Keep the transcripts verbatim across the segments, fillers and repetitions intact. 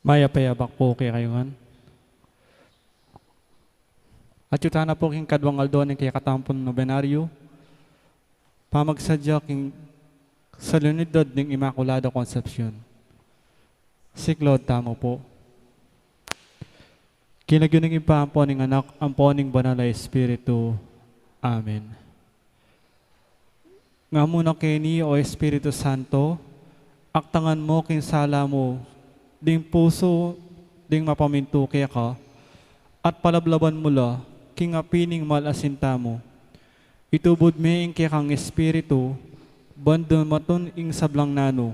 Mayap a abak pu kekayu ngan. Atiu tana pu king kadwang aldo ning kekatamung nobenaryo, pamagsadya king Solenidad ning Inmaculada Concepcion. Siklaud tamu pu. King lagyu ning Ibpa, ampo ning Anak, ampo ning Banal a Espiritu. Amen. Nga mu na keni, O Espiritu Santo, aktangan mu king sala mu ding pusu ding mapamintu keka, at palablaban mu la king api ning mal a sinta mu. Itubud me ing kekang Espiritu, ban dumatun ing sablang nanu.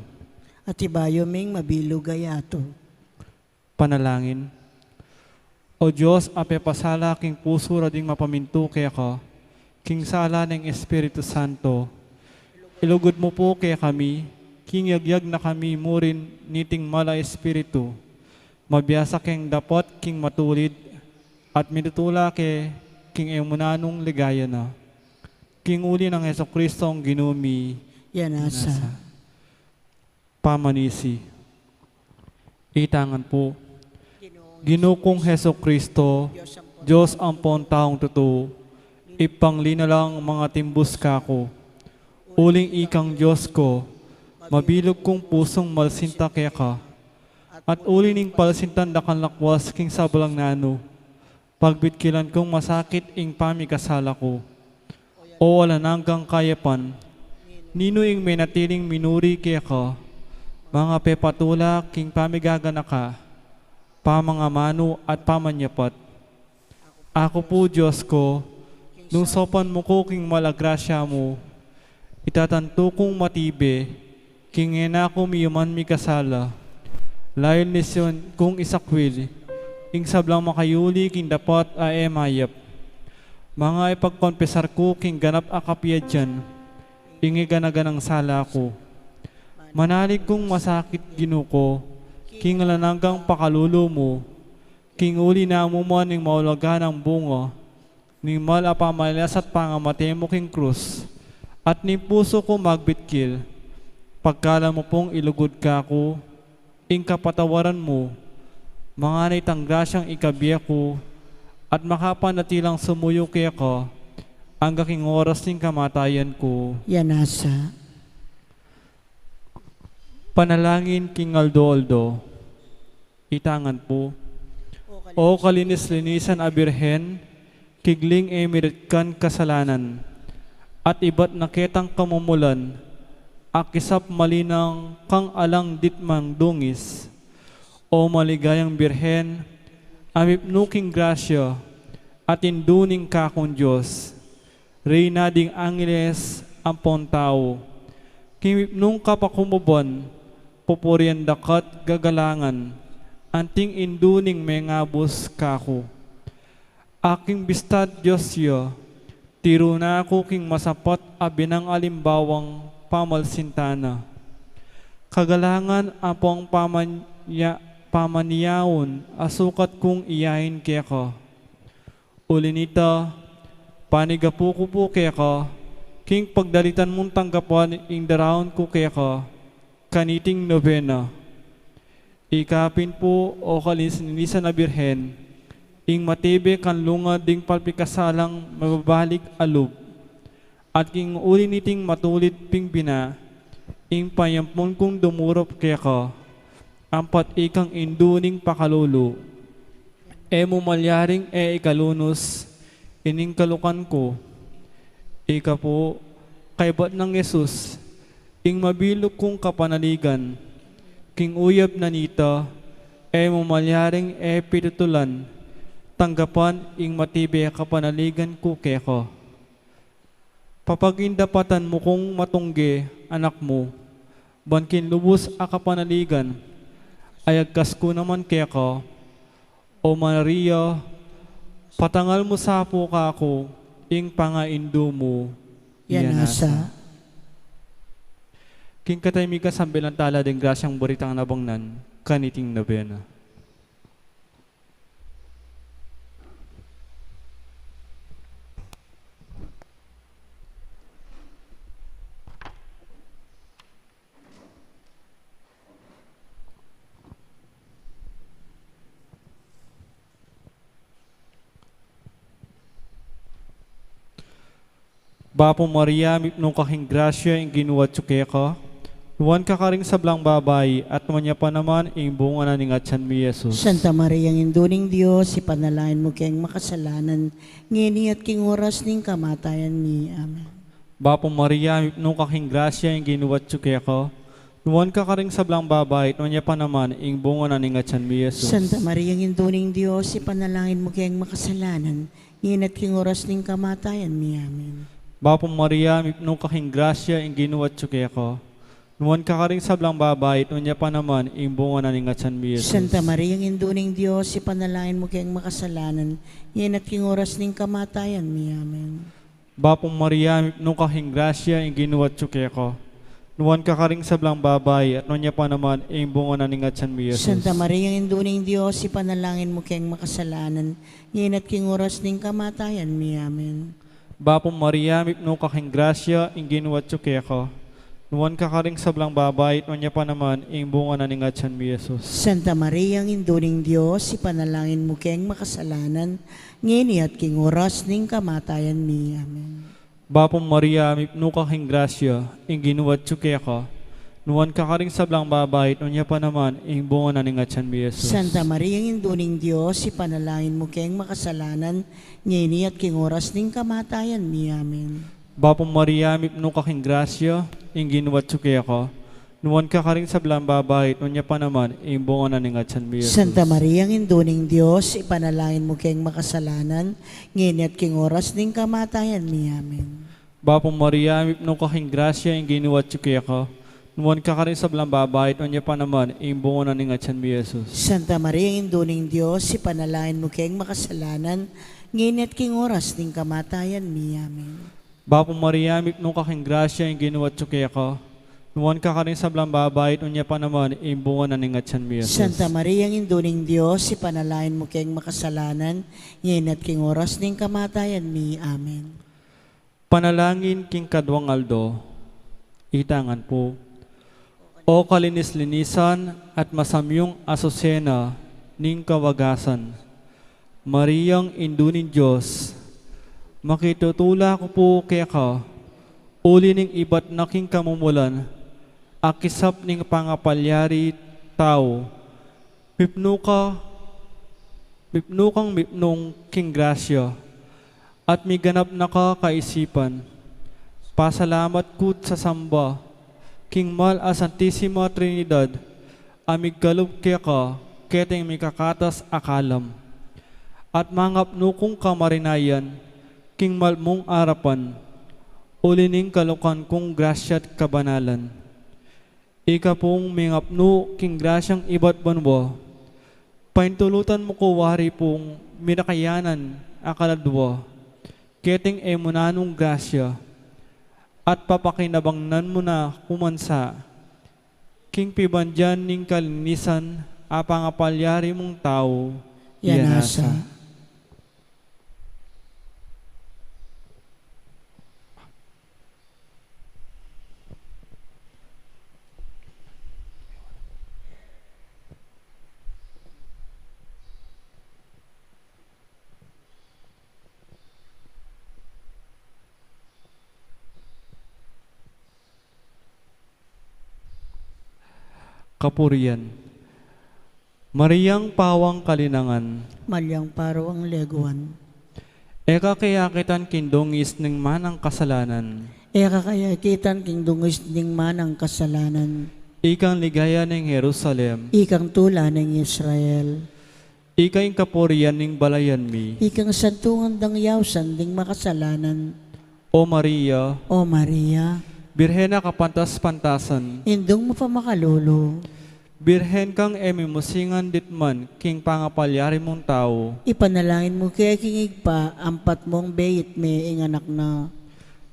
At ibayu ming mabilug a yatu. Panalangin. O Dios, a pepasala king pusu ra ding mapamintu keka king sala ning Espiritu Santo, ilugud mu pu kekami king yagyag na kami murin niting mal a Espiritu, mabiasa keng dapat king matulid at mitutula ke king e mu nanung ligaya na. King uli nang Jesucristo a Ginu mi. Yan asa. Pamanisi. Itang ngan pu. Ginu kung Jesucristo, Dios ampon taung tutu, ipanglinalang mangatimbus kaku. Uling ikang Dios ku, mabilug kung pusung malsinta keka. At uli ning palsintan da kang lakwas king sablang nanu, pagbitkilan kung masakit ing pamikasala ku. O alang anggang kayapan, ninu ing menatiling minuri keka, mangapepatula king pamigaganaka, pamangamanu at pamanyapat. Aku pu, Dios ku, nung saupan mu ku king mal a grasya mu, itatantu kung matibe, king e na ku miyuman mikasala, layun ning siyun kung isakwil ing sablang makayuli king dapat a e mayap. Manga ipagkonpesar ku king ganap a kapiadan ing e gana-ganang sala ku. Manalig kung masakit, Ginu ku, king alang anggang pakalulu mu, king uli na mu man ing maulagang bunga ning mal a pamalasat pangamate mu king krus, at ning pusu ku magbitkil, pagkaluban mu pung ilugud kaku ing kapatawaran mu, mangana itang grasyang ikabie ku, at makapanatilang sumuyu keka angga king oras ning kamatayan ku. Yan asa. Panalangin king aldo-aldo. Itang ngan pu. O kalinis-linisan a Birhen, kigling e miritkan kasalanan, at ibat na ketang kamumulan, a kisap malinang kang alang ditmang dungis. O maligayang Birhen, a mipnu king grasya, at indu ning kakung Dios, Reyna ding angeles ampon tau, king mipnung kapakumbaban, pupurian daka't gagalangan, anting indu ning mengabus kaku. Aking bista't Dios ya, tiru na ku king masapat a binang alimbawang pamalsinta na. Kagalangan ampong pamanya-, pamaniyaun a sukat kung iyain keka. Uli nita, panigapu ku pu keka, king pagdalitan mung tanggapan ing daraun ku keka, kaniting nobena. Ika pin pu, o kalinis-linisan a Birhen, ing matibe kang lungad ding palpikasalang mababalik a lub. At king uli niting matulid pin bina, ing panyampun kung dumurup keka, ampat ikang indu ning pakalulu. E mu malyaring e ikalunus ining kalukan ku. Ika pu, kaybat nang Jesus, ing mabilug kung kapanaligan. King uyab na nita, e mu malyaring e pitutulan, tanggapan ing matibe a kapanaligan ku keka. Papagindapatan mu kung matungge, anak mu, ban king lubus a kapanaligan, ayagkas ku naman keka. O Maria, patangal mu sa pu kaku ing pangaindu mu. Yan asa. King katahimikan, sambilan tala ding grasyang buri tang nabangnan kaniting nobena. Bapu Maria, mipnu ka king grasya, ing Ginu atyu keka. Nuan ka karing sablang babai, at nuan ya pa naman ing bunga na ning atyan mi, Jesus. Santa Maria, Indu ning Dios, ipanalangin mu keng makasalanan, ngeni at king oras ning kamatayan mi. Amen. Bapu Maria, mipnu ka king grasya, ing Ginu atyu keka. Nuan ka karing sablang babai, at nuan ya pa naman ing bunga na ning atyan mi, Jesus. Santa Maria, Indu ning Dios, ipanalangin mu keng makasalanan, ngeni at king oras ning kamatayan mi. Amen. Bapu Maria, mipnu ka king grasya, ing Ginu atyu keka. Nuan ka karing sablang babai, at nuan ya pa naman ing bunga na ning atyan mi, Jesus. Santa Maria, Indu ning Dios, ipanalangin mu keng makasalanan, ngeni at king oras ning kamatayan mi. Amen. Bapu Maria, mipnu ka king grasya, ing Ginu atyu keka. Nuan ka karing sablang babai, at nuan ya pa naman ing bunga na ning atyan mi, Jesus. Santa Maria, Indu ning Dios, ipanalangin mu keng makasalanan, ngeni at king oras ning kamatayan mi. Amen. Bapu Maria, mipnu ka king grasya, ing Ginu atyu keka. Nuan ka karing sablang babai, at nuan ya pa naman ing bunga na ning atyan mi, Jesus. Santa Maria, Indu ning Dios, ipanalangin mu keng makasalanan, ngeni at king oras ning kamatayan mi. Amen. Bapu Maria, mipnu ka king grasya, ing Ginu atyu keka. Nuan ka karing sablang babai, at nuan ya pa naman ing bunga na ning atyan mi, Jesus. Santa Maria, Indu ning Dios, ipanalangin mu keng makasalanan, ngeni at king oras ning kamatayan mi. Amen. Bapu Maria, mipnu ka king grasya, ing Ginu atyu keka. Nuan ka karing sablang babai, at nuan ya pa naman ing bunga na ning atyan mi, Jesus. Santa Maria, Indu ning Dios, ipanalangin mu keng makasalanan, ngeni at king oras ning kamatayan mi. Amen. Bapu Maria, mipnu ka king grasya, ing Ginu atyu keka. Nuan ka karing sablang babai, at nuan ya pa naman ing bunga na ning atyan mi, Jesus. Santa Maria, Indu ning Dios, ipanalangin mu keng makasalanan, ngeni at king oras ning kamatayan mi. Amen. Bapu Maria, mipnu ka king grasya, ing Ginu atyu keka. Nuan ka karing sablang babai, at nuan ya pa naman ing bunga na ning atyan mi, Jesus. Santa Maria, Indu ning Dios, ipanalangin mu keng makasalanan, ngeni at king oras ning kamatayan mi. Amen. Panalangin king kaduang aldo. Itangan pu. O kalinis-linisan at masamyung asusena ning kawagasan, Mariang Indu ning Dios, makitutula ku pu keka, uli ning ibat na king kamumulan, akisap ning pangapalyari tau, mipnu ka, mipnu kang mipnung king grasya, at miganap na ka kaisipan. Pasalamat ku't sasamba king mal a Santisima Trinidad, a migkalub keka keting mikakatas a kalam. At mangapnu kung kamarinayan king mal mung arapan, uli ning kalukan kung grasya't kabanalan. Ika pung mingapnu king grasyang ibat banua, paintulutan mu ku wari pung minakayanan a kaladua, keting e mu nanung grasya, at papakinabangnan mu na kumansa, king pibandian ning kalinisan a pangapalyari mung tau, yanasa. Kapurian. Mariang pawang kalinangan. Mariang pawang leguan. E ka ke akitan king dungis ning manang kasalanan. E ka ke akitan king dungis ning manang kasalanan. Ikang ligaya ning Jerusalem. Ikang tula ning Israel. Ika ing kapurian ning balayan mi. Ikang santungan dang yausan ding makasalanan. O Maria. O Maria. Birhen a kapantas-pantasan. Indung mapamakalulu. Birhen kang e mimusingan ditman king pangapalyari mung tau. Ipanalangin mu ke king Ibpa, ampat mung beit me ing anak na.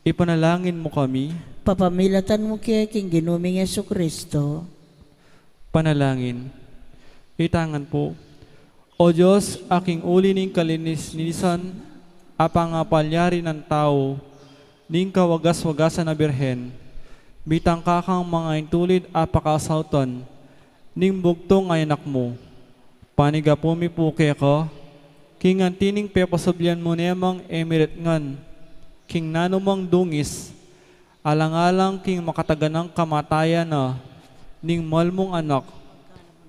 Ipanalangin mu kami. Papamilatan mu ke king Ginu ming Jesucristo. Panalangin. Itangan pu. O Dios, a king uli ning kalinis-linisan a pangapalyari nang tau ning kawagas-wagasan a Birhen, mitangka kang mangaintulid a pakasautan ning bugtung a anak mu. Panigapu mi pu keka, king anti ning pepasublian mu ne mang e miretngan king nanumang dungis, alang-alang king makataganang kamatayan na ning malmung anak,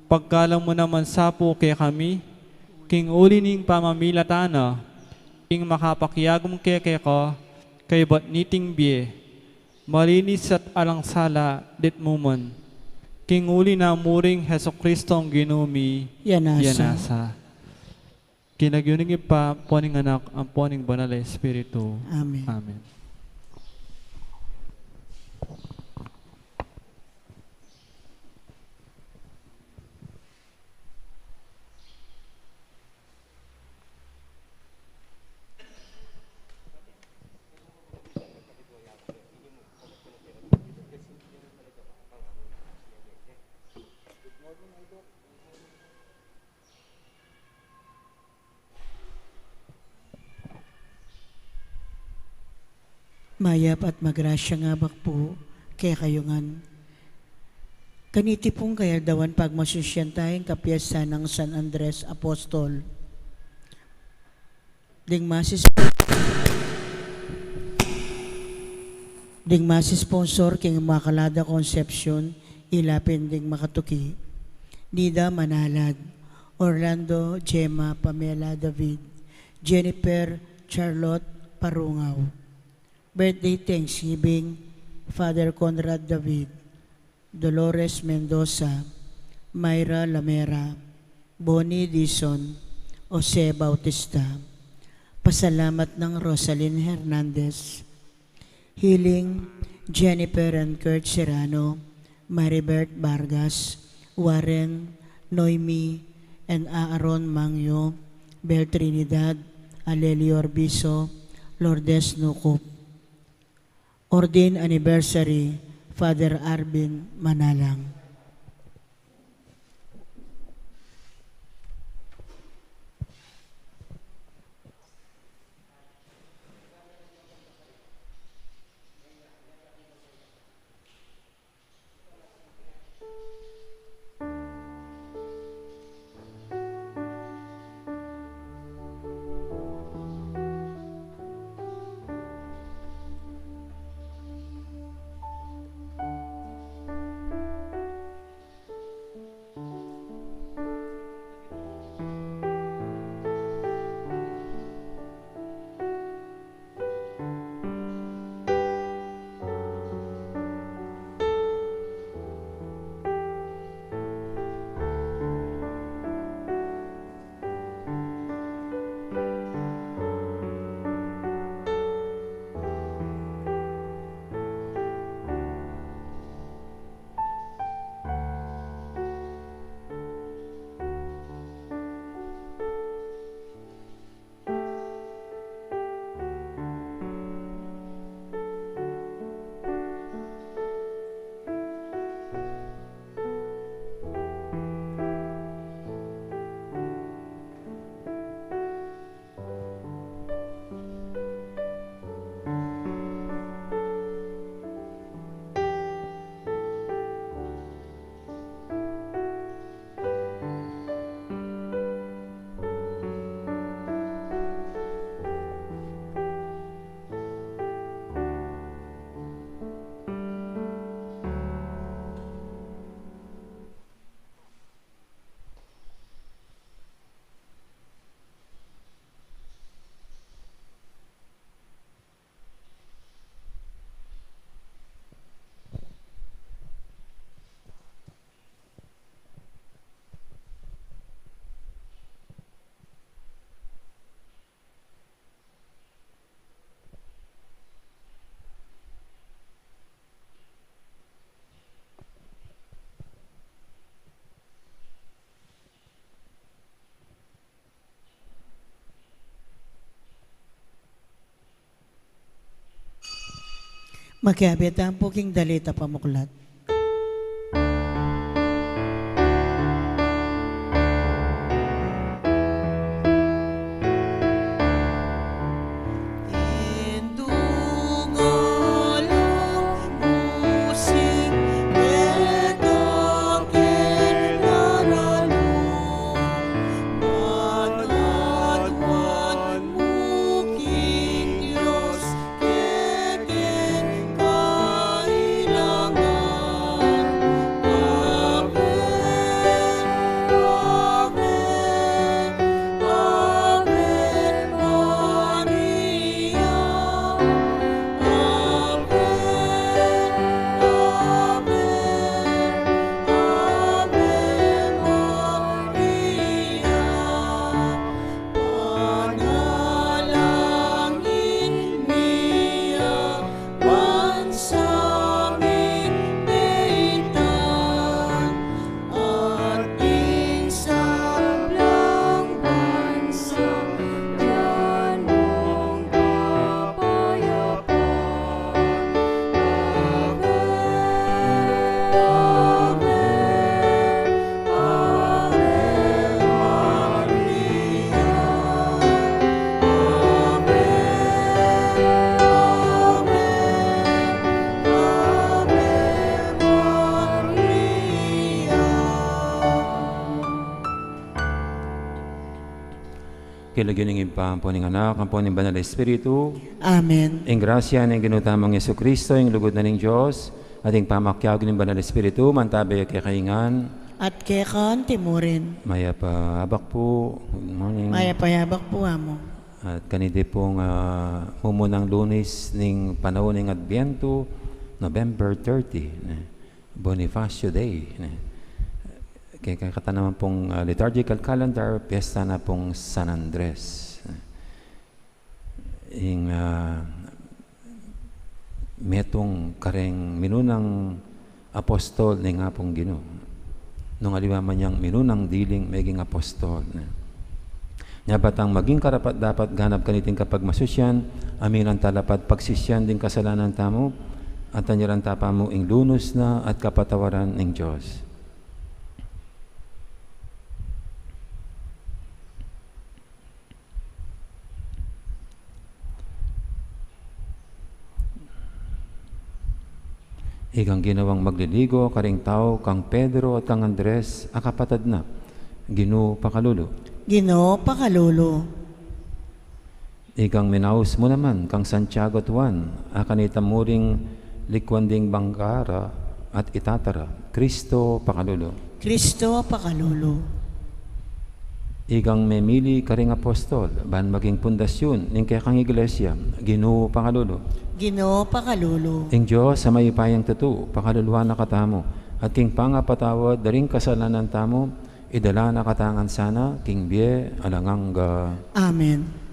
pagkalub mu naman sa pu kekami, king uli ning pamamilatan na, king makapakiagum ke keka, kaybat niting bie, malinis at alang sala, ditmu man. King uli na mu ring Jesucristong Ginu mi, Yanasa. Yanasa. King lagyu ning Ibpa, ampo ning Anak, ampo ning Banal a Espiritu. Amen. Amen. Mayap at magrasyang abak pu kekayu ngan. Kaniti pung kayaldawan pagmasusyan taya ing kapiesta nang San Andres Apostol. Ding masis-, ding masisponsor king Immaculada Concepcion, ila pin ding makatuki: Nida Manalad, Orlando, Gemma, Pamela, David, Jennifer, Charlotte, Parungaw. Birthday Thanksgiving, Father Conrad David, Dolores Mendoza, Myra Lamera, Bonnie Dizon, Jose Bautista. Pasalamat nang Rosalyn Hernandez. Healing, Jennifer and Kurt Serrano, Maribert Vargas, Warren, Noemi, and Aaron Mangyo, Bel Trinidad, Alelio Orbizo, Lourdes Nucup. Ordained anniversary, Father Arvin Manalang. Makiabe tamu pu king dalit a pamuklat. King lagyu ning Ibpa, ampo ning Anak, ampo ning Banal Espiritu. Amen. Ing grasya ning Ginu tamung Jesucristo, ing lugud na ning Dios, at ing pamakiabe ning Banal Espiritu, mantabe ya kekayu ngan. At keka naman murin. Mayap a abak pu. Good morning. Mayap a abak pu, Among. At kaniti pung, ah, mumunang Lunes ning panaun ning Adbyento, November thirty, ne? Bonifacio Day, ne? Keng kekatamu naman pung, ah, liturgical calendar, piyesta na pung San Andres, ne? Ing, ah, metung kareng minunang apostol ning Apung Ginu. Nung aliwa man yang minunang diling meging apostol, ne? Nya ba tang maging karapat-dapat ganap kaniting kapagmasusyan, a milan tala pa't pagsisyan ding kasalanan tamu, at tanyaran ta pa mu ing lunus na at kapatawaran ning Dios. Ikang ginawang magliligo karing tau kang Pedro at kang Andres a kapatad na, Ginu pakalulu. Ginu pakalulu. Ikang minaus mu naman kang Santiago at Juan a kanita mu ring likuan ding bangga ra at itata ra, Kristo pakalulu. Kristo pakalulu. Ikang memili karing apostol ban maging pundasyun ning kekang iglesia, Ginu pakalulu. Ginu pakalulu. Ing Dios a mayupayang tutu pakaluluan na katamu, at king pangapatawad da ring kasalanan tamu, idala na katamu ngan sana king bie alang angga. Amen.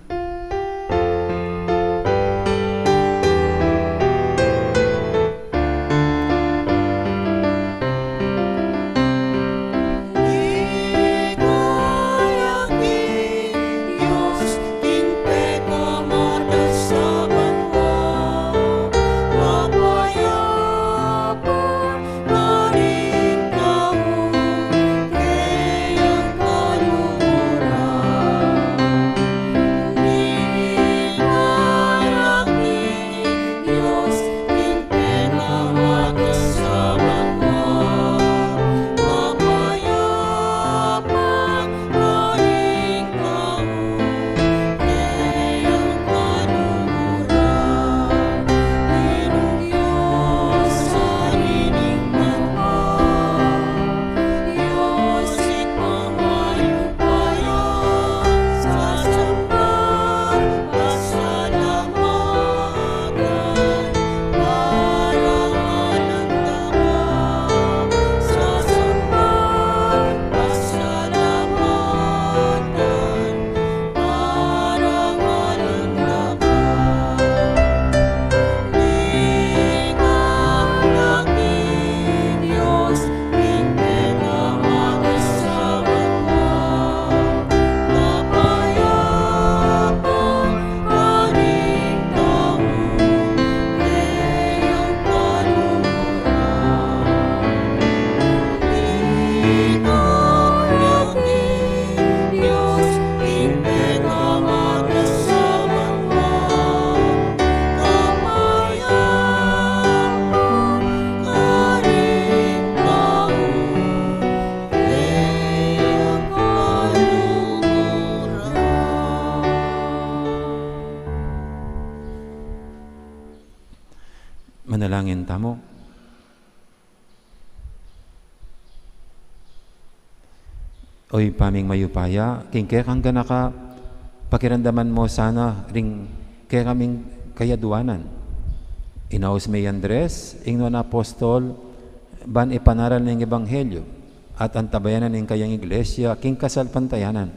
Manalangin tamu. O Ibpa ming mayupaya, king kekang ganaka, pakiramdaman mu sana ring kekaming kayaduanan. Inaus me i Andres, ing nuan a apostol, ban ipanaral ning ebanghelyu, at antabayanan ing kayang iglesia king kasalpantayanan.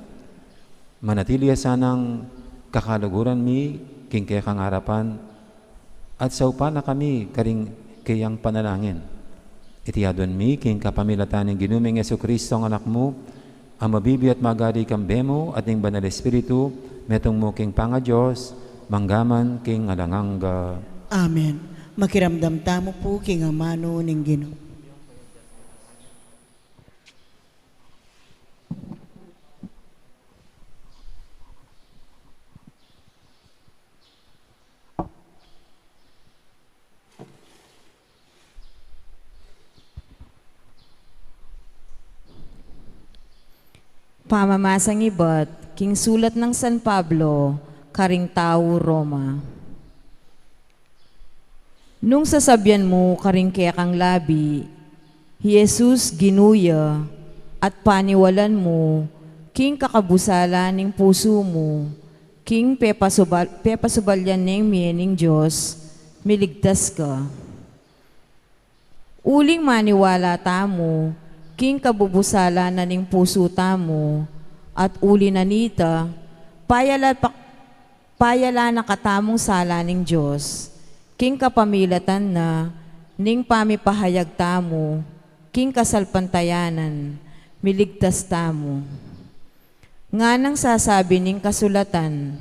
Manatili ya sanang kakaluguran mi king kekang arapan, at saupan na kami karing keyang panalangin. Iti aduan mi king kapamilatan ning Ginu ming Jesucristo a Anak mu, a mabibie at magari kambe mu at ning Banal Espiritu, metung mu king pangaDios, mangga man king alang angga. Amen. Makiramdam tamu pu king amanu ning Ginu. Pamamasang ibat. King sulat nang San Pablo karing tau Roma. Nung sasabian mu karing kekang labi, hi Jesus Ginu ya, at paniwalan mu king kakabusala ning pusu mu, king pepasubal-, pepasubalyan neng mie ning Dios, miligtas ka. Uling maniwala tamu king kabubusala na ning pusu tamu, at uli na nita, payala pa-, payala na katamung sala ning Dios, king kapamilatan na ning pamipahayag tamu king kasalpantayanan, miligtas tamu. Nganang sasabi ning kasulatan,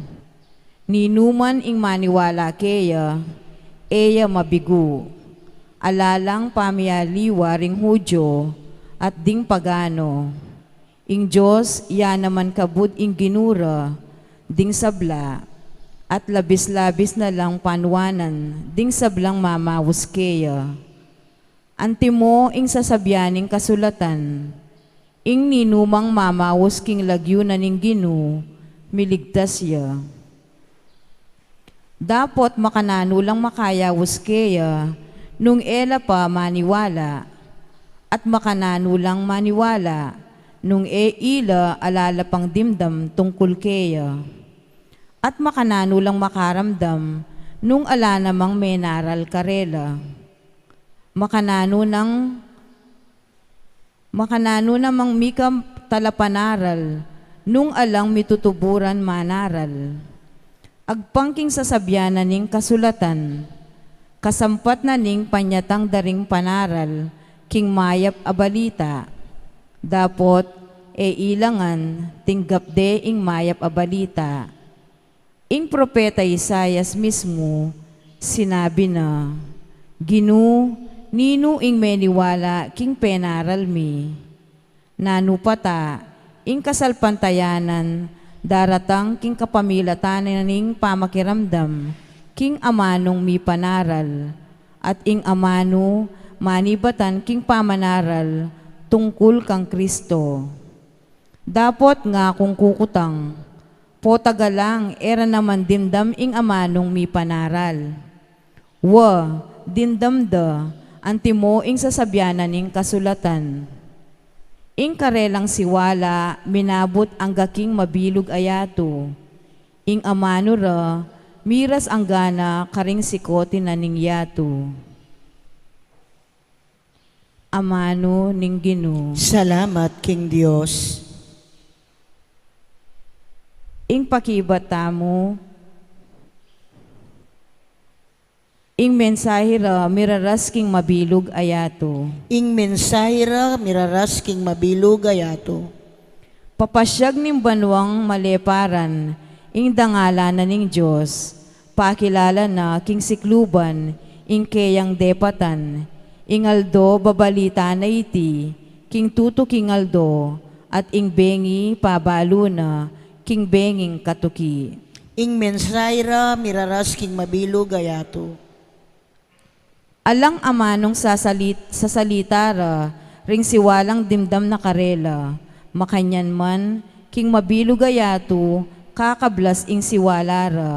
"Ninuman ing maniwala keya, e ya mabigu. Ala lang pamialiwa ring Judio at ding pagano. Ing Dios ya naman kabud ing Ginu ra ding sabla, at labis-labis na lang panuanan ding sablang mamaus keya." Antimo ing sasabian ning kasulatan, "Ing ninumang mamaus king lagyu na ning Ginu, miligtas ya." Dapot makananu lang makayaus keya nung e la pa maniwala, at makananu lang maniwala nung e ila alala pang dimdam tungkul keya, at makananu lang makaramdam nung ala namang menaral karela. Makananu nang, makananu namang mika talapanaral nung alang mitutuburan manaral. Agpang king sasabian na ning kasulatan, kasampat na ning panyatang da ring panaral king mayap a balita, dapot e ila ngan tinggap de ing mayap a balita. Ing propeta Isaias mismu, sinabi na, "Ginu, ninu ing meniwala king penaral mi?" Nanu pa ta, ing kasalpantayanan daratang king kapamilatan na ning pamakiramdam king amanung mipanaral, at ing amanu manibatan king pamanaral tungkul kang Kristo. Dapot ngakung kukutang, potagalang e ra naman dimdam ing amanung mipanaral. Wa, dimdam da, antimo ing sasabian na ning kasulatan. Ing karelang siwala minabut angga king mabilug a yatu. Ing amanu ra, miras anggana karing sikote na ning yatu. Amanu ning Ginu. Salamat king Dios. Ing pakibat tamu, ing mensahe ra miraras king mabilug a yatu. Ing mensahe ra miraras king mabilug a yatu. Papasyag ning banuang maleparan ing dangalan na ning Dios, pakilala na king sikluban ing keyang depatan, ing aldo babalita na iti king tutuking aldo, at ing bengi pabalu na king benging katuki. Ing mensahe ra miraras king mabilug a yatu. Alang amanung sasalit-, sasalita ra ring siwalang dimdam na karela, makanyan man king mabilug a yatu kakablas ing siwala ra,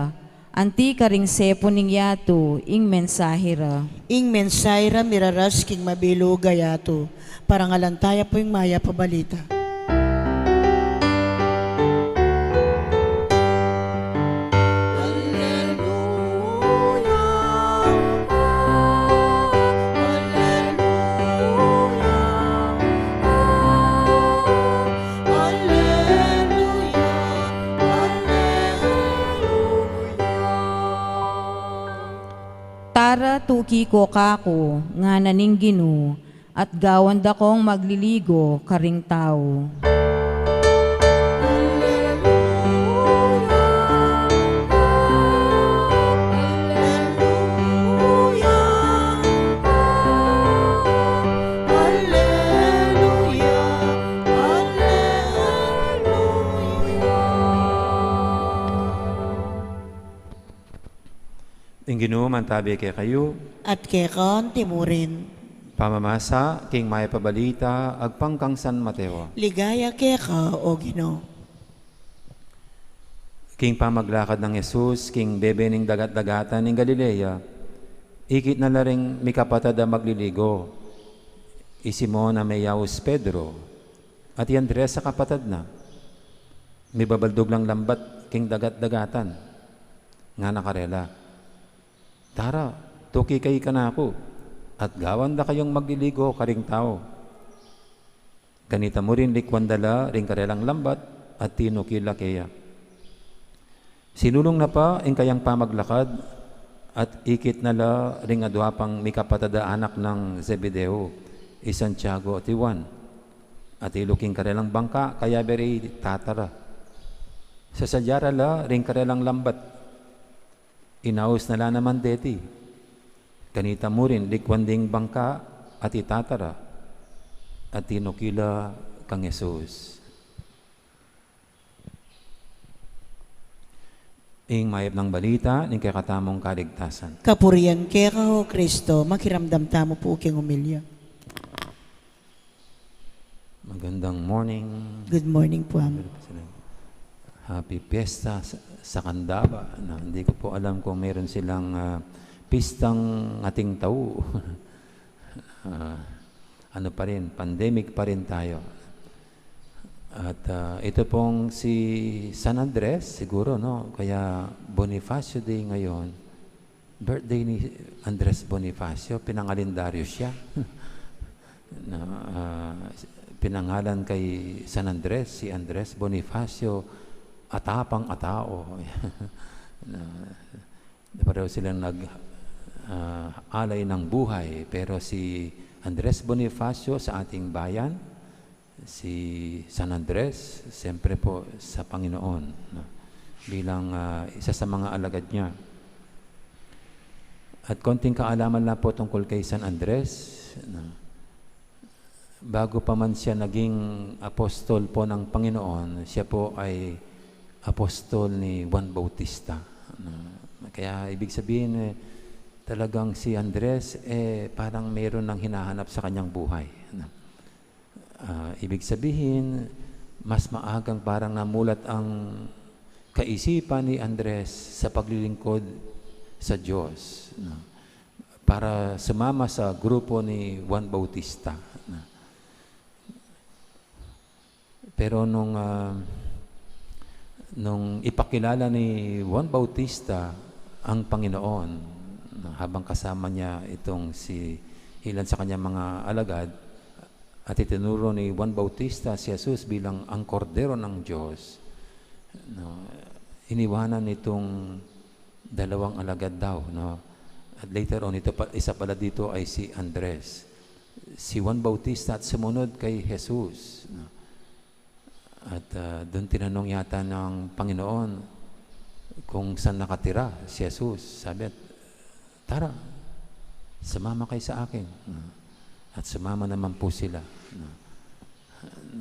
anti karing sepu ning yatu ing mensahe ra. Ing mensahe ra miraras king mabilug a yatu. Parangalan taya pu ing mayap a balita. Tara, tuki ko kaku, ngana ning Ginu, at gawan da kong magliligo karing tau. Ing Ginu mantabi kekayu. At keka antimurin. Pamamasa king mayap a balita agpang kang San Mateo. Ligaya keka, o Ginu. King pamaglakad nang Jesus king bebe ning dagat-dagatan ning Galilea, ikit na la ring mikapatad a magliligo, i Simon a meyaus Pedro, at i Andres a kapatad na. Mibabaldug lang lambat king dagat-dagatan. Ngana karela, "Tara, tuki kayu kanaku, at gawan da kayung magliligo karing tau." Kanita mu rin, likwan da la ring karelang lambat at tinukil la keya. Sinulung na pa ing kayang pamaglakad at ikit na la ring adua pang mikapatad a anak nang Zebedeo, i Santiago at i Juan, atilu king karelang bangka, kayabe re tatara. Sasadya ra la ring karelang lambat, inaus na la naman deti. Kanita mu rin, likwan ding bangka at itatara, at tinukil la kang Jesus. Ing mayap nang balita ning kekatamung kaligtasan. Kapurian keka, O Kristo. Makiramdam tamu pu king omilya. Magandang morning. Good morning po, Amo. Happy Fiesta sa, sa Candaba. Na, hindi ko po alam kung meron silang, ah, pistang ating tau. Ah, ano pa rin, pandemic pa rin tayo. At, ah, ito pong si San Andres, siguro, no? Kaya Bonifacio Day ngayon. Birthday ni Andres Bonifacio, pinangalendaryo siya. Na, ah, pinangalan kay San Andres, si Andres Bonifacio, atapang a tao. Na, pareho silang nag, ah, alay ng buhay, pero si Andres Bonifacio sa ating bayan, si San Andres, siyempre po sa Panginoon, no? Bilang, ah, isa sa mga alagad niya. At konting kaalaman lang po tungkol kay San Andres, no? Bago pa man siya naging apostol po ng Panginoon, siya po ay apostol ni Juan Bautista, no? Kaya ibig sabihin, eh, talagang si Andres, eh, parang meron ng hinahanap sa kanyang buhay, no? Ah, ibig sabihin, mas maagang parang namulat ang kaisipan ni Andres sa paglilingkod sa Diyos, no? Para sumama sa grupo ni Juan Bautista, no? Pero nung, ah, nung ipakilala ni Juan Bautista ang Panginoon, no, habang kasama niya itong si ilan sa kanyang mga alagad, at itinuro ni Juan Bautista si Jesus bilang ang Kordero ng Diyos, no, iniwanan nitong dalawang alagad daw, no? At later on, ito pa, isa pala dito ay si Andres. Si Juan Bautista at sumunod kay Jesus, no? At, ah, doon tinanong yata ng Panginoon kung saan nakatira si Jesus. Sabi, "Tara, sumama kayo sa akin." No? At sumama naman po sila. No?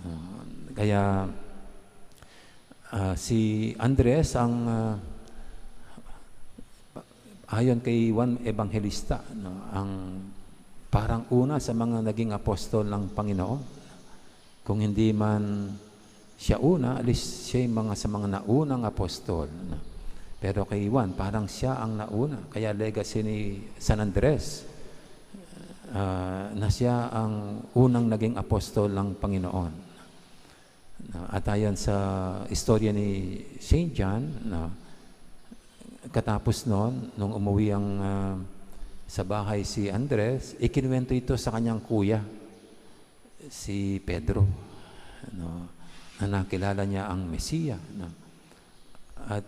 No? Kaya, ah, si Andres ang, ah, ayon kay Juan Evangelista, no, ang parang una sa mga naging apostol ng Panginoon. Kung hindi man siya una, at least siya yung mga, sa mga naunang apostol, no? Pero kay Juan, parang siya ang nauna. Kaya legacy ni San Andres, ah, na siya ang unang naging apostol ng Panginoon. No? At ayon sa istorya ni Saint John, no, katapos nun, nung umuwi ang, ah, sa bahay si Andres, ikinuwento ito sa kanyang kuya, si Pedro, no, na nakilala niya ang Mesiya, no? At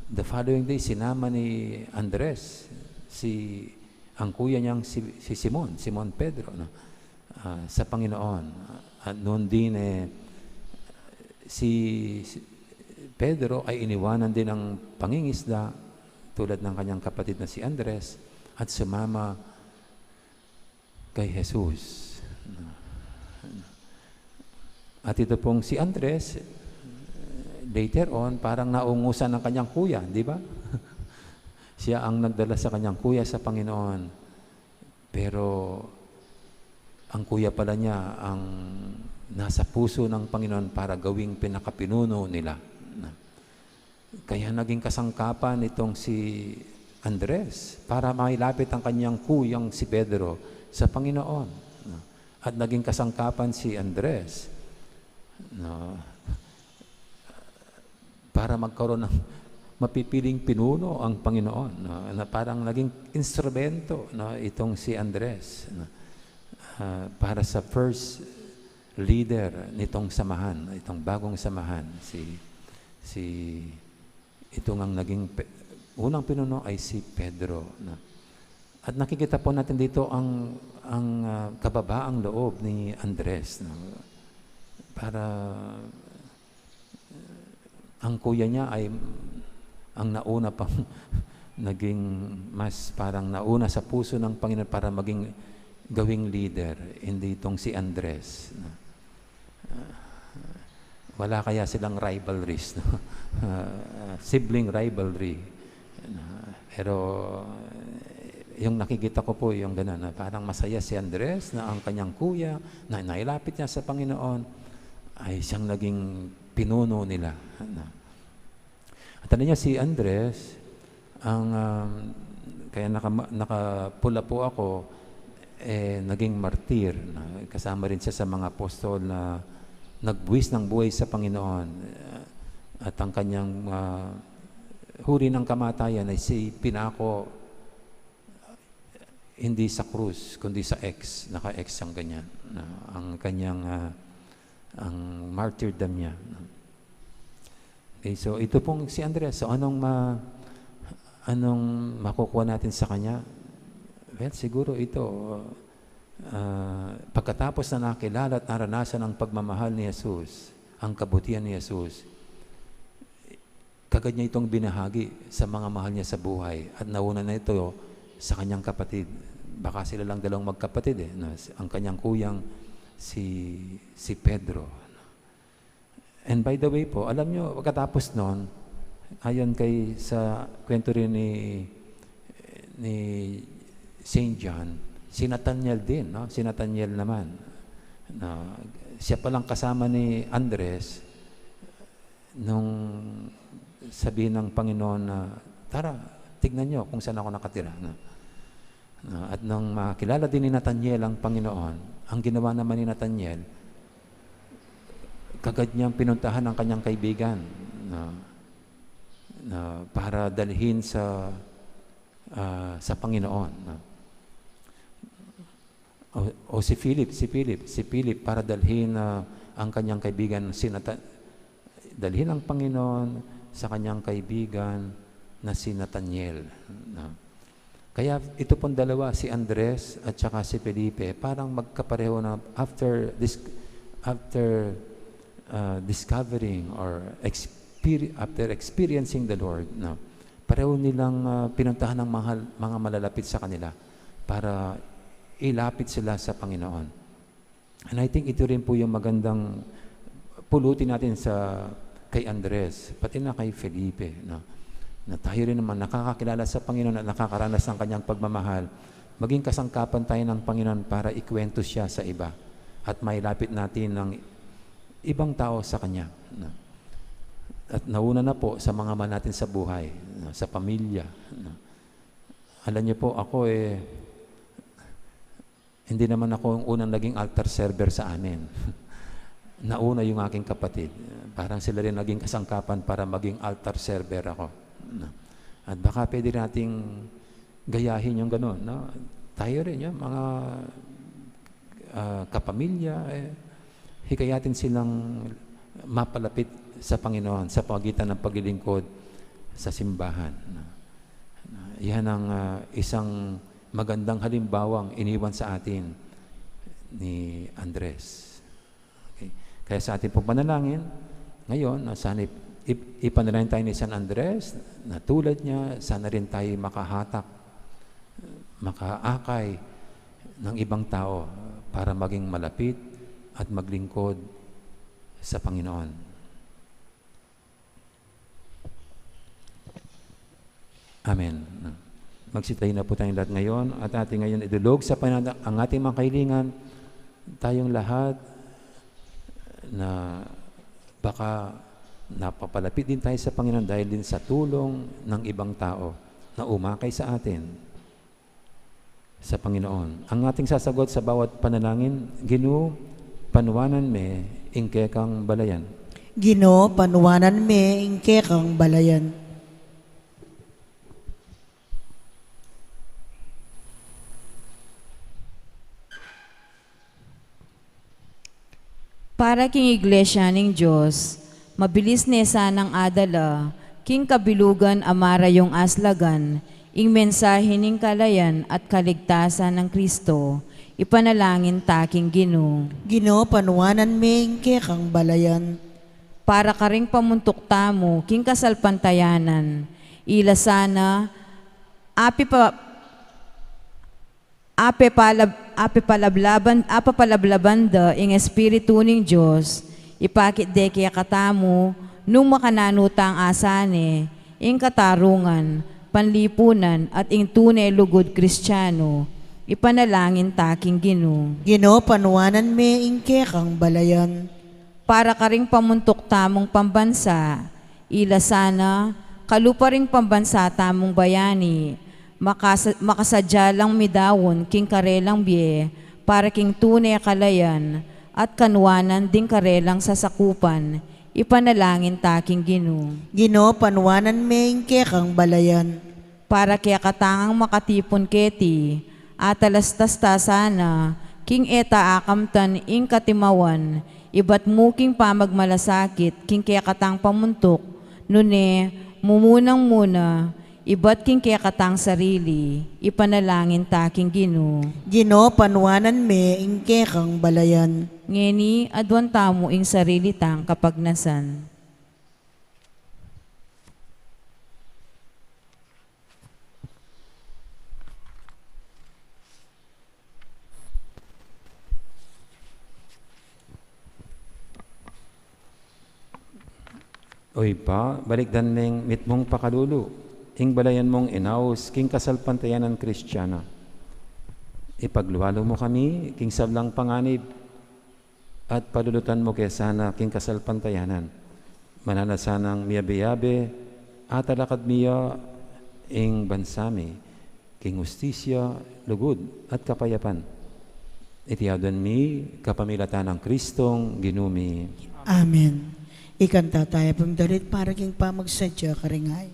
the following day, sinama ni Andres si, ang kuya niyang si, si Simon, Simon Pedro, no? Ah, sa Panginoon. At noon din, eh, si, si Pedro ay iniwanan din ang pangingisda tulad ng kanyang kapatid na si Andres at sumama kay Jesus. At ito pong si Andres, later on, parang naungusan ng kanyang kuya, di ba? Siya ang nagdala sa kanyang kuya sa Panginoon. Pero ang kuya pala niya ang nasa puso ng Panginoon para gawing pinakapinuno nila. Kaya naging kasangkapan itong si Andres para mailapit ang kanyang kuyang si Pedro sa Panginoon, no? At naging kasangkapan si Andres, no, para magkaroon ng mapipiling pinuno ang Panginoon, no? Na parang naging instrumento, no, itong si Andres, no? Ah, para sa first leader nitong samahan, itong bagong samahan, si, si, ito ngang naging pe-, unang pinuno ay si Pedro, no? At nakikita po natin dito ang, ang, ah, kababaang loob ni Andres, no? Para, eh, ang kuya niya ay ang nauna pang naging mas parang nauna sa puso ng Panginoon para maging gawing leader, hindi itong si Andres, no? Ah, wala kaya silang rivalries, no? Ah, sibling rivalry. Ah, pero, eh, yung nakikita ko po, yung gano'n, na parang masaya si Andres na ang kanyang kuya, na nailapit niya sa Panginoon, ay siyang naging pinuno nila, no? At alam niya si Andres, ang, um, kaya nakama-, nakapula po ako, eh, naging martir, no? Kasama rin siya sa mga apostol na nagbuwis ng buhay sa Panginoon. At ang kanyang, ah, huri ng kamatayan ay si pinako, hindi sa krus, kundi sa X. Naka-X ang ganyan, no? Ang kanyang, ah, ang martyrdom niya, no? Okay, so ito pong si Andres. So anong ma-, anong makukuha natin sa kanya? Well, siguro ito, ah, pagkatapos na nakilala at naranasan ang pagmamahal ni Jesus, ang kabutihan ni Jesus, kagad niya itong binahagi sa mga mahal niya sa buhay at nauna na ito sa kanyang kapatid. Baka sila lang dalawang magkapatid, eh, no? Ang kanyang kuyang si, si Pedro. And by the way po, alam nyo, pagkatapos nun, ayon kay sa kwento rin ni, ni Saint John, si Nathaniel din, no? Si Nathaniel naman, na siya palang kasama ni Andres nung sabi ng Panginoon na, "Tara, tignan nyo kung saan ako nakatira," no? Ah, at nang makilala din ni Nathaniel ang Panginoon, ang ginawa naman ni Nathaniel, kagad niyang pinuntahan ang kanyang kaibigan na, na para dalhin sa, ah, sa Panginoon, no? O, o si Philip, si Philip, si Philip para dalhin, ah, ang kanyang kaibigan si Nathan-, dalhin ang Panginoon sa kanyang kaibigan na si Nathaniel, no? Kaya ito pong dalawa, si Andres at saka si Felipe, parang magkapareho na after dis-, after, ah, discovering or exper-, after experiencing the Lord, no? Pareho nilang, ah, pinuntahan ng mahal, mga malalapit sa kanila para ilapit sila sa Panginoon. And I think ito rin po yung magandang pulutin natin sa kay Andres, pati na kay Felipe, no? Na tayo rin naman nakakakilala sa Panginoon at nakakaranas ng kanyang pagmamahal, maging kasangkapan tayo ng Panginoon para ikwento siya sa iba at mailapit natin ng ibang tao sa kanya, no? At nauna na po sa mga mahal natin sa buhay, no? Sa pamilya, no? Alam niyo po, ako, eh, hindi naman ako ang unang naging altar server sa amin. Nauna yung aking kapatid. Parang sila rin naging kasangkapan para maging altar server ako. No? At baka pwede nating gayahin yung ganun, no? Tayo rin, yung mga, ah, kapamilya, eh, hikayatin silang mapalapit sa Panginoon sa pagitan ng paglilingkod sa simbahan, no? Yan ang, ah, isang magandang halimbawang iniwan sa atin ni Andres. Okay. Kaya sa ating pong panalangin, ngayon, no, sana ip-, ip-, ipanalangin tayo ni San Andres na tulad niya, sana rin tayo makahatak, makaakay ng ibang tao para maging malapit at maglingkod sa Panginoon. Amen. Magsitayo na po tayong lahat ngayon at ating ngayon idulog sa Panginoon ang ating mga kahilingan. Tayong lahat na baka Napapalapit din tayo sa Panginoon dahil din sa tulong ng ibang tao na umakay sa atin sa Panginoon. Ang ating sasagot sa bawat panalangin, "Ginu, panuanan me ing kekang balayan." Ginu, panuanan me ing kekang balayan. Para king Iglesia ning Dios, mabilis ne sanang adala king kabilugan a marayung aslagan ing mensahe ning kalayan at kaligtasan nang Kristo, ipanalangin ta king Ginu. Ginu, panuanan me ing kekang balayan. Para karing pamuntuk tamu king kasalpantayanan, ila sana api pa apepalab-, apepalablaban, apapalablaban da ing Espiritu ning Dios, ipakit de kekatamu nung makananu tang asane ing katarungan, panlipunan, at ing tune lugud Kristiano, ipanalangin ta king Ginu. Ginu, panuanan me ing kekang balayan. Para karing pamuntuk tamung pambansa, ila sana kalupa ring pambansa tamung bayani, makasa-, makasadya lang midaun king karelang bie para king tune kalayan at kanuanan ding karelang sasakupan, ipanalangin ta king Ginu. Ginu, panuanan me ing kekang balayan. Para kekatang makatipun keti, atalastas ta sana king e ta akamtan ing katimawan, ibat mu king pamagmalasakit king kekatang pamuntuk, nune, mumunang muna, ibat king kekatang sarili, ipanalangin ta king Ginu. Ginu, panuanan me ing kekang balayan. Ngeni, aduan tamu ing sarili tang kapagnasan. O Ibpa, balikdan meng mitmung pakalulu ing balayan mung inaus king kasalpantayanan Kristiana. Ipaglualu mu kami king sablang panganib at palulutan mu ke sana king kasalpantayanan. Mananu sanang miyabe-yabe, atalakad mi ya ing bansa mi king hustisya, lugud, at kapayapan. Iti aduan mi kapamilatan nang Kristong Ginu mi. Amen. Ikanta taya pung dalit para king pamagsadya karing ain.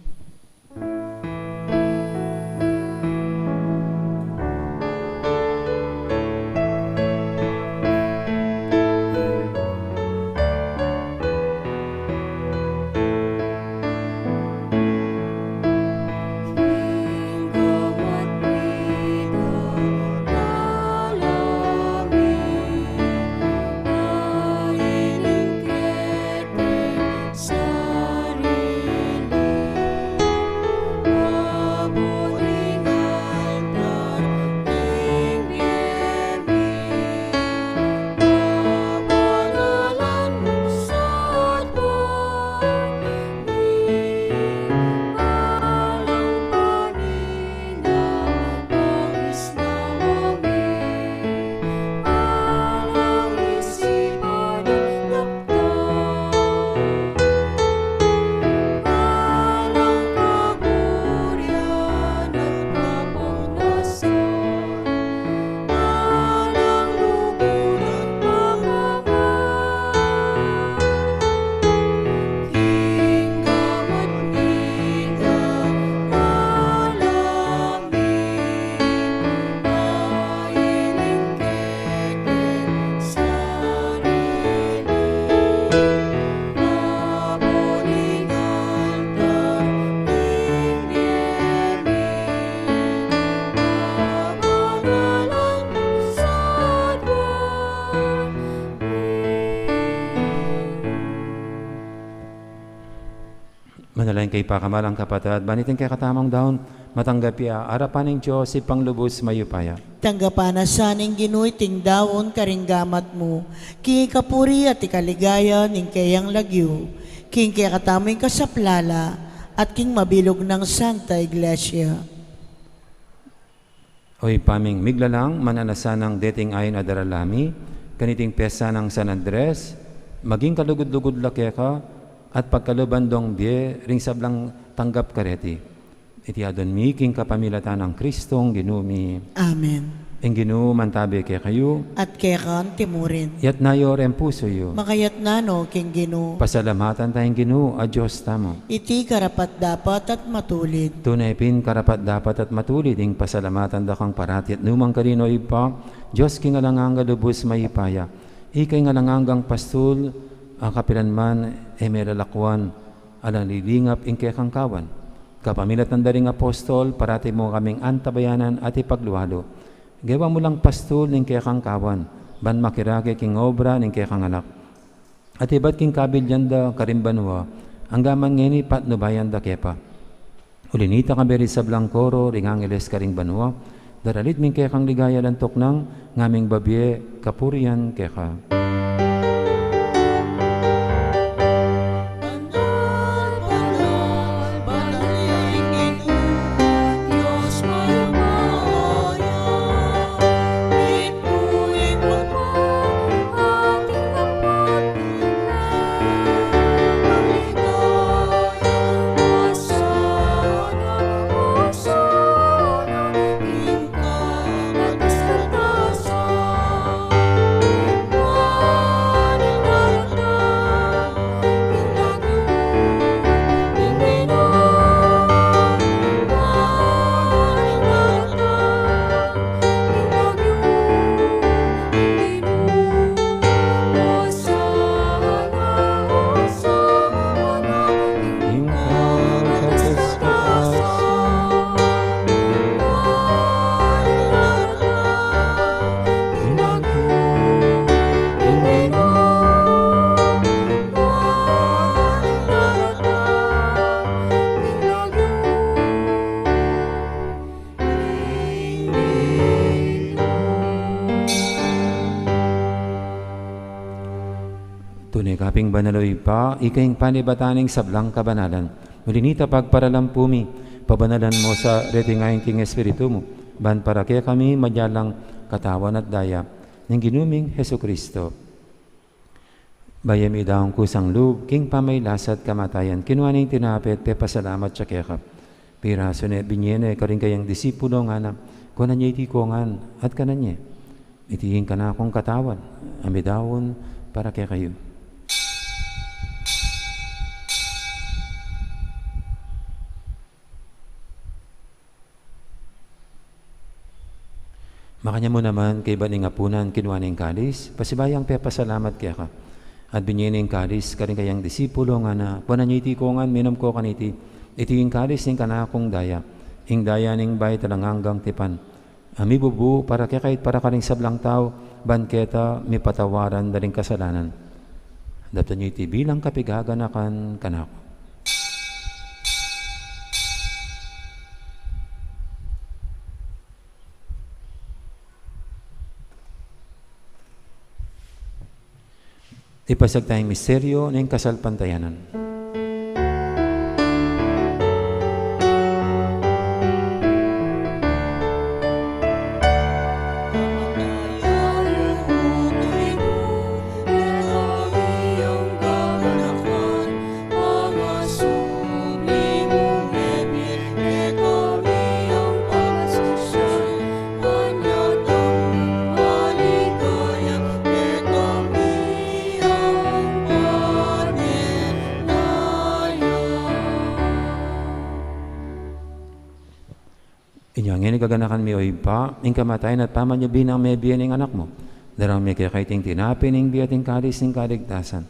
Manalangin kayu pakamalan kung kapatad, ban iting kekatamung daun matanggap ya arapan ning Dios Ibpang lubus mayupaya. Tanggapan na sa ning Ginu iting daun karing gamat mu, king ikapuri at ikaligaya ning keyang lagyu, king kekatamung kasaplalan at king mabilug nang Santa Iglesia. O Ibpa ming miglalang, mananu sanang deting ain a daralan mi kaniting pesta nang San Andres, maging kalugud-lugud la keka, at pagkaluban dong bie ring sablang tanggap kareti. Iti adwan mi king kapamilatan nang Kristong Ginu mi. Amen. Ing Ginu mantabe kekayu. At keka antimurin. Iyatas yu ring pusu yu. Makayatna no king Ginu. Pasalamatan taya ing Ginu a Dios tamu. Iti karapat-dapat at matulid. Tune pin karapat-dapat at matulid ing pasalamatan da kang parati at nukarin man, o Ibpa, Dios king alang angga, lubus mayupaya. Ika ing alang anggang pastul, a kapilan man e me lalakuan, alang lilingap ing kekang kawan. Kapamilatan da ring apostol, parati mu kaming antabayanan at ipaglualu. Gewa mu lang pastul ning kekang kawan, ban makirake king obra ning kekang anak. At ibat king kabilyan da karing banua, angga man ngeni patnubayan da ke pa. Uli na nita, kayabe ring sablang koro ring angeles karing banua, daralit mi ing kekang ligaya, lantok nang ngaming babie kapurian keka. Tune ka pin banal, o Ibpa, ika ing panibatan ning sablang kabanalan. Uli na nita, pagparalan pu mi, pabanalan mu sa reti ngeni king Espiritu mu, ban para kekami maging katawan at daya ning Ginu ming Jesucristo. Bayu mi daun kusang lub king pamagkasakit at kamatayan, kinua ne ing tinape at pepasalamat ya keka. Pirasu ne, binie ne karing kayang disipulo, ngana, kuanan ye iti kongan at kanan ye. Iti ing kanakung katawan, a midaun para kekayu. Makanyan mu naman, kaybat ning apunan, kinua ne ing kalis, pasibayu yang pepasalamat keka, at binie ne ing kalis karing kayang disipulo, ngana, kuanan ye iti kongan, minum ko kaniti. Iti ing kalis ning kanakung daya, ing daya ning bayu at alang anggang tipan, a mibubu para kekayu at para karing sablang tau, ban keta mipatawaran da ring kasalanan. Daptan yu iti bilang kapaganakan kanaku. Ipasiag taya ing misteryu ning kasalpantayanan. Inya ngeni gaganakan mi, o Ibpa, ing kamatayan at pamanyubling mebie ning Anak mu. Darang mi keka iting tinape ning bie at ing kalis ning kaligtasan.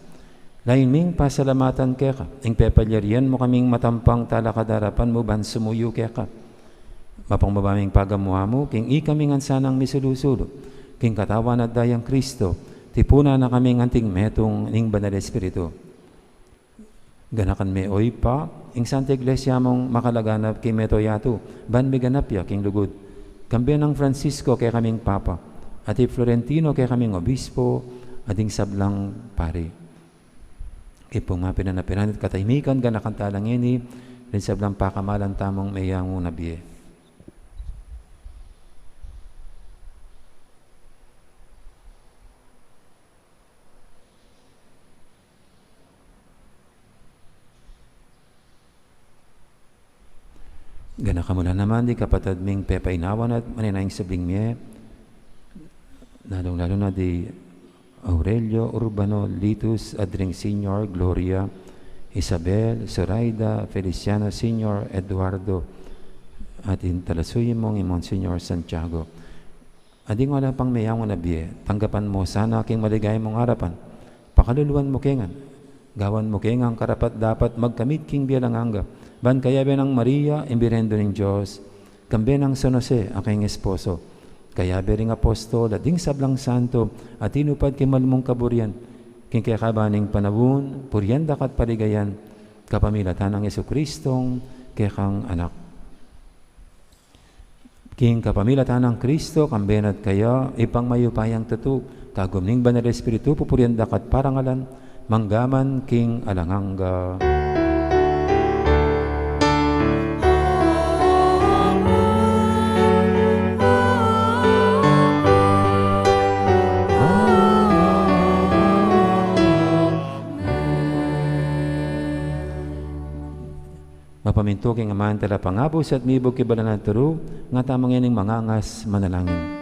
Layun ming pasalamatan keka ing pepalyarian mu kaming matampang talakad king arapan mu ban sumuyu keka. Mapagpakumbaba ming pagamuan mu king ikaming ansanang misulu-sulu king katawan at dayang Kristo, tipunan na kaming anting metung ning Banal Espiritu. Ganakan me, o Ibpa, ing Santa Iglesia mung makalaganap king mabilug a yatu, ban miganap ya king lugud. Kambe nang Francisco kekaming Papa, at i Florentino kekaming Obispo, at ding sablang pari. King pung mapilan a piranit katahimikan, ganakan tala ngeni ring sablang pakamalan tamung meyangu na bie. Ganaka mu la naman di kapatad ming pepainawan at maninayang sibling mie, lalung-lalu na di Aurelio Urbano Litus, Adring Senior, Gloria, Isabel, Zoraida, Feliciano Senior, Eduardo, at ing talasuyu mung i Monsignor Santiago. At ding wala pang meyaun a bie, tanggapan mu sana king maligaya mung arapan. Pakaluluan mu ke ngan. Gawan mu ke ngan karapat-dapat magkamit king bie alang angga. Ban kayabe nang Maria, ing Birhen ning Dios, kambe nang San Jose, a kayang esposo, kayabe ring apostol, at ding sablang santo a tinupad king mal mung kaburian, king kekaban ning panaun, purian da ka at paligayan, kapamilatan nang Jesucristong kekang Anak. King kapamilatan nang Kristo, kambe na at kaya, Ibpang mayupayang tutu, kagum ning Banal Espiritu, pupurian da ka at parangalan, mangga man king alang angga. Mapamintu king Aman Talapangabus at mibug king Banal a Turu, ngatamu ngening mangangas manalangin.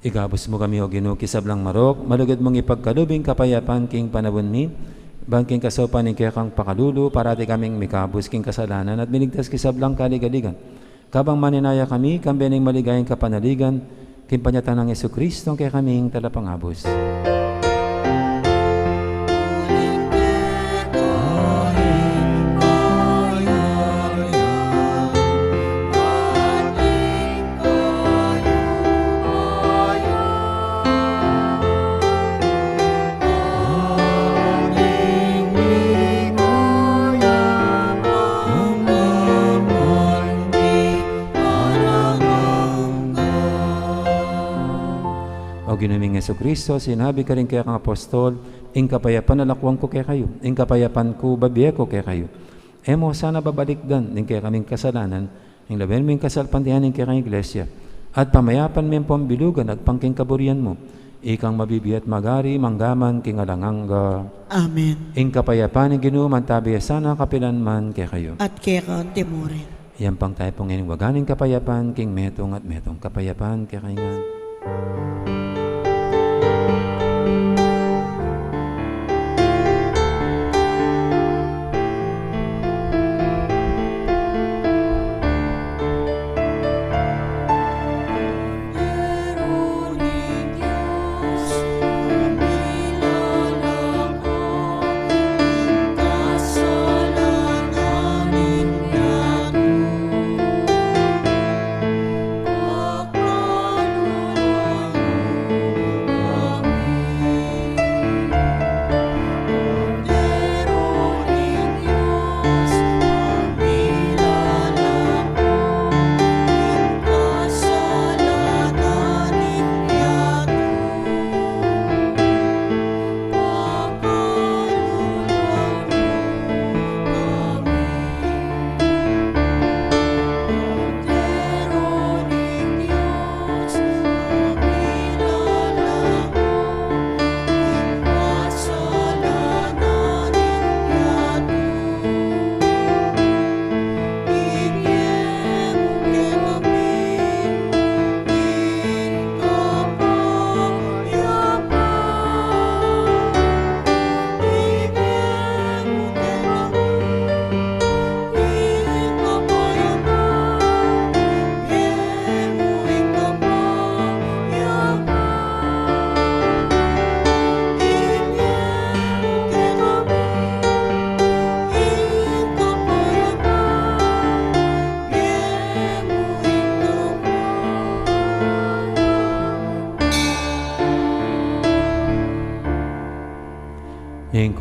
Ikabus mu kami, O Ginu, king sablang marok, malugud mung ipagkalub ing kapayapan king panaun mi, ban king kasaupan ning kekang pakalulu, parati kaming mikabus king kasalanan at miligtas king sablang kaligaligan. Kabang maninaya kami, kambe ning maligayang kapanaligan, king panyatang nang Jesucristo, a kekaming Talapangabus. O Ginu ming Jesucristo, sinabi mu karing kekang apostol, ing kapayapan lakuan ku kekayu, ing kapayapan ku bibie ku kekayu. E mu sana babalikdan ing kekaming kasalanan, ing lawen mu ing kasalpantayanan ning kekang Iglesia, at pamayapan me ampong bilugan agpang king kaburian mu. Ikang mabibie at magari, mangga man king alang angga. Amen. Ing kapayapan ning Ginu mantabi ya sana kapilan man kekayu. At keka mu rin. Iyampang tamu pu ngening waga ning kapayapan king metung at metung. Kapayapan kekayu ngan.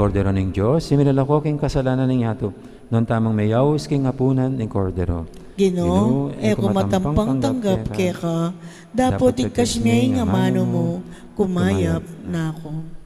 Kordero ning Dios, a milalako king kasalanan ning yatu, nuan tamung meyaus king apunan ning Kordero. Ginu, e ku matampang tanggap keka, dapot igkas me ing amanu mu, kumayap na ku.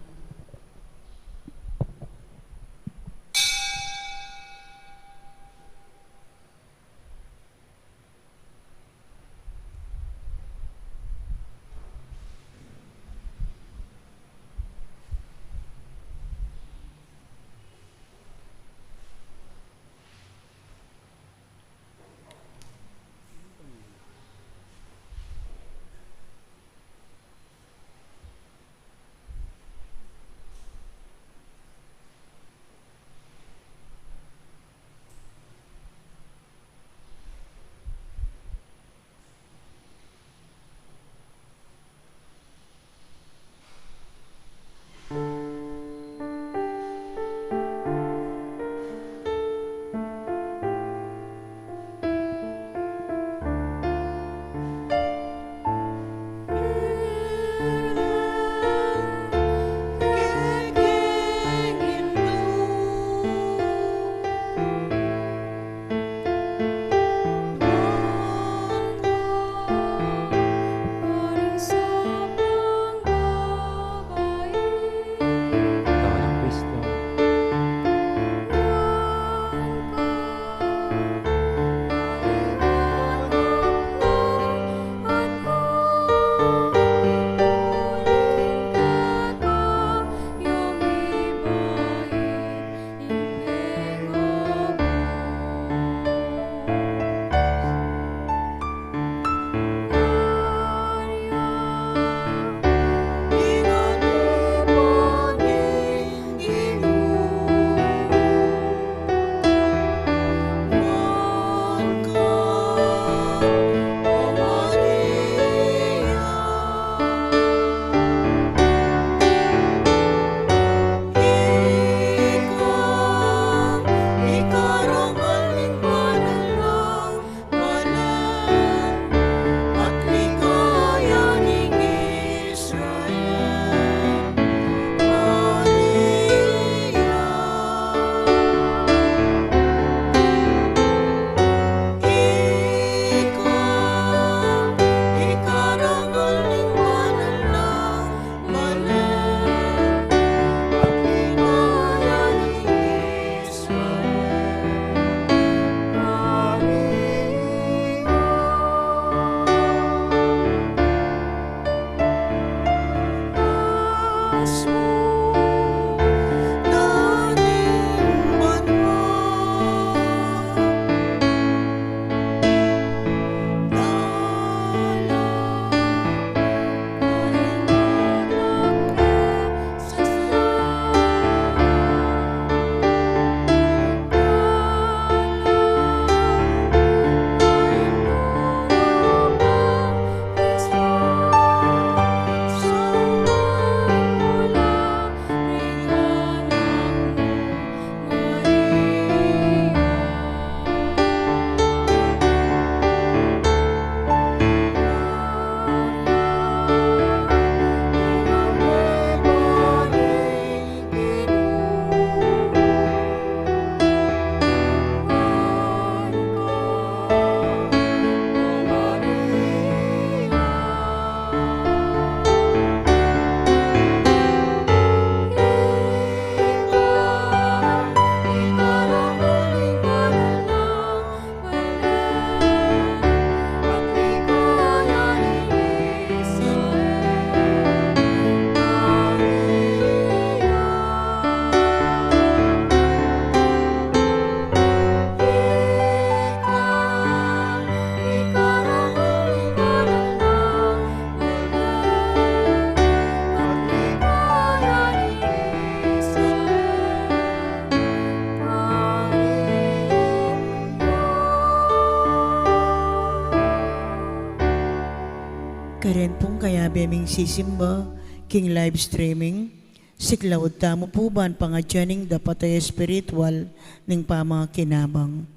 Karen pung kayabe ming sisimba king live streaming, siklaud tamu pu ban pangadyan ing dapat a espiritual ning pamakinabang.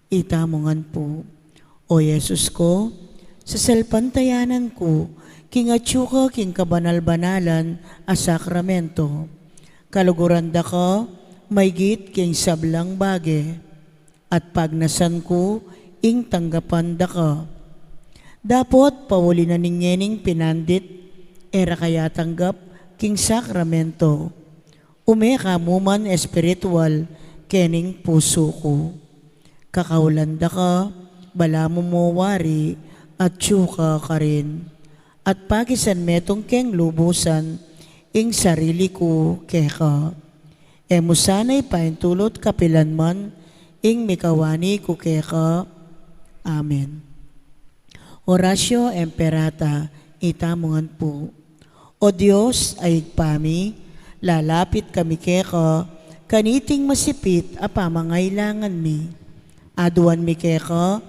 Itamu ngan pu. O Jesus ku, sasalpantayanan ku king atyu ka king kabanal-banalan a sakramento. Kaluguran da ka maygit king sablang bage, at pagnasan ku ing tanggapan da ka. Dapot pauli na ning ngening pinandit, e ra ka ya tanggap king sakramento. Ume ka mu man espiritual kening pusu ku. Kakaulan da ka, balamu mo wari, atyu ka karin. At pakisan metung keng lubusan ing sarili ku keka. E mu sana ipaintulut kapilan man ing mikawani ku keka. Amen. Oratio Imperata, itamu ngan pu. O Dios a Ibpa mi, lalapit kami keka kaniting masipit a pamangailangan mi. Aduan mi keka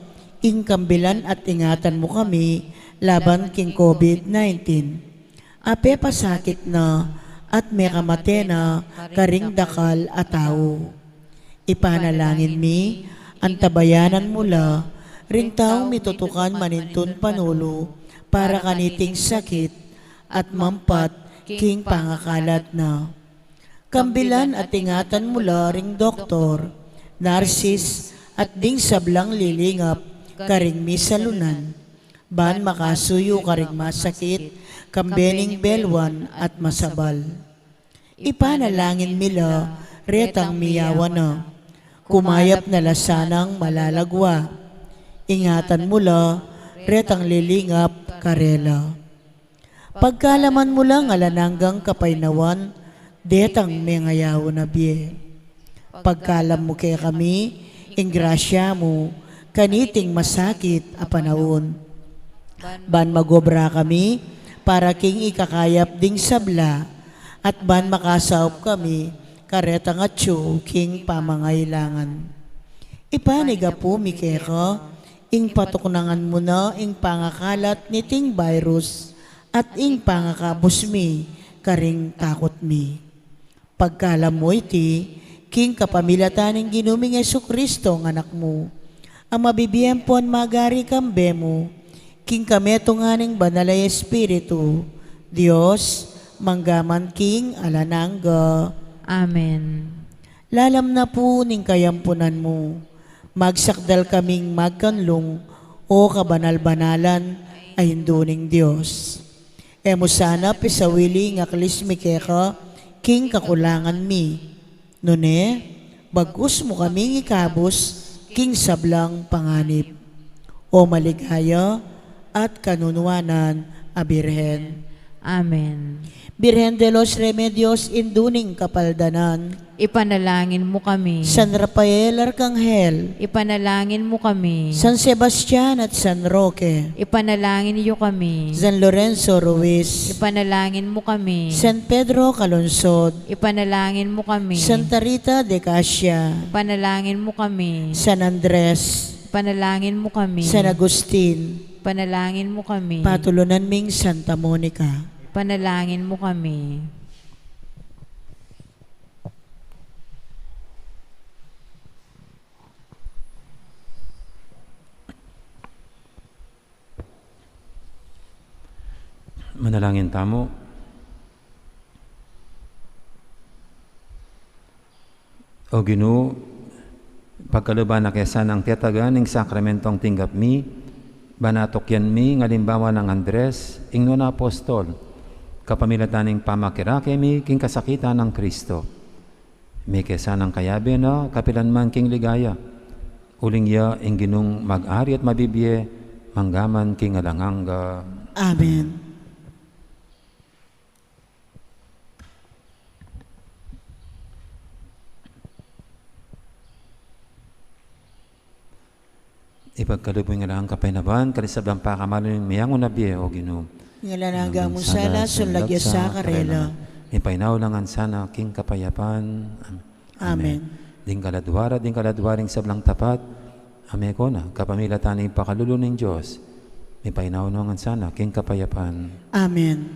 ing kambilan at ingatan mu kami laban king COVID nineteen. Apepasakit na at mekamate na karing dakal a tau. Ipanalangin mi, antabayanan mu la ring taung mitutukan manintun panulu para kaniting sakit at mampat king pangakalat na. Kambilan at ingatan mu la ring doktor, narsis, at ding sablang lilingap karing misalunan, ban makasuyu karing masakit, kambe ning belwan at masabal. Ipanalangin mi la retang miyawa na, kumayap na la sanang malalagwa. Ingatan mu la retang lilingap karela. Pagkaluban mu lang alang anggang kapaynawan detang mengayaun a bie. Pagkalub mu kekami ing grasya mu kaniting masakit a panaun, ban magobra kami para king ikakayap ding sabla, at ban makasaup kami karetang atyu king pamangailangan. Ipanyawad mi keka ing patuknangan mu na ing pangakalat niting virus at ing pangakabus mi karing takut mi. Pagkalub mu iti king kapamilatan ning Ginu ming Jesucristo a Anak mu, a mabibie ampon magari kambe mu, king kametungan ning Banal a Espiritu, Dios, mangga man king alang angga. Amen. Lalam na pu ning kayampunan mu, magsakdal kaming magkanlung, o kabanal-banalan a Indu ning Dios. E mu sana pisawili ing aklis mi keka king kakulangan mi. Nune, bagkus mu kaming ikabus king sablang panganib. O maligaya at kanunuanan a Birhen. Amen. Birhen de los Remedios, Indu ning Kapaldanan. Ipanalangin mu kami. San Rafael Arkanghel. Ipanalangin mu kami. San Sebastian at San Roque. Ipanalangin yu kami. San Lorenzo Ruiz. Ipanalangin mu kami. San Pedro Calungsod. Ipanalangin mu kami. Santa Rita de Casia. Ipanalangin mu kami. San Andres. Ipanalangin mu kami. San Agustin. Ipanalangin mu kami. Patulunan ming Santa Monica. Ipanalangin mu kami. Manalangin tamu. O Ginu, pagkaluban na ke sanang tetagan ing sakramentong tinggap mi, ban atukyan mi ing alimbawa nang Andres, ing nuan a apostol, kapamilatan ning pamakirake mi king kasakitan nang Kristo. Mie ke sanang kayabe na kapilan man king ligaya. Uling ya ing Ginung mag-ari at mabibie, mangga man king alang angga. Amen. Ipagkalub mu ing alang anggang kapaynawan, karing sablang pakamalu ning meyangu na bie, O Ginu. Ing alang angga mung sala, sunlag ya sa karela. Mipainawa la ngan sana king kapayapan. Amen. Amen. Ding kaladua ra, ding kaladua ring sablang tapat, a meko na, kapamilatan ning pakalulu ning Dios, mipainawa la ngan sana king kapayapan. Amen.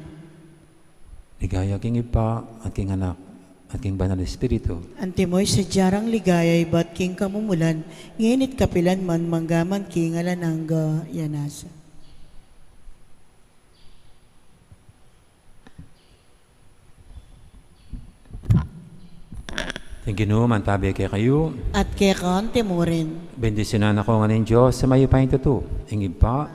Ligaya king Ibpa, at king Anak, at king Banal Espiritu. Antimo ing sadya rang ligaya ibat king kamumulan, ngeni at kapilan man, mangga man king alang angga. Yan nasa. Ing Ginu mantabi kekayu. At keka naman murin. Bendisyunan na kayu ngan ning Dios a mayupayang tutu, ing Ibpa,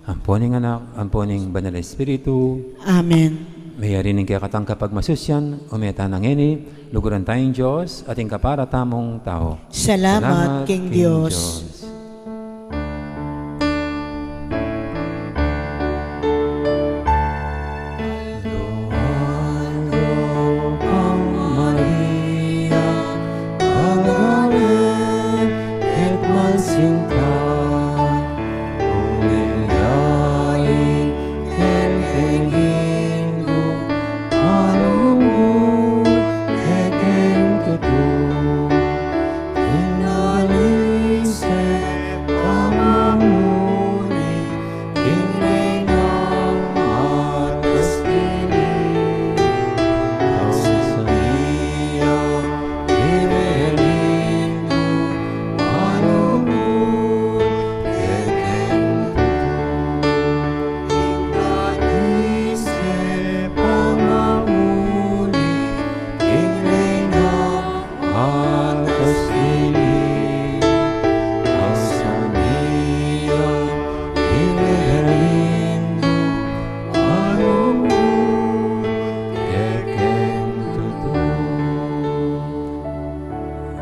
ampo ning Anak, ampo ning Banal a Espiritu. Amen. Mayari ning kekatang kapagmasusian, ume tana ngeni, luguran taya ing Dios, ating kapara tamung tau. Salamat king Dios.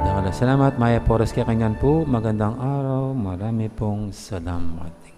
Dakal a salamat, mayap a oras kekayu ngan pu, magandang araw, marami pong salamat.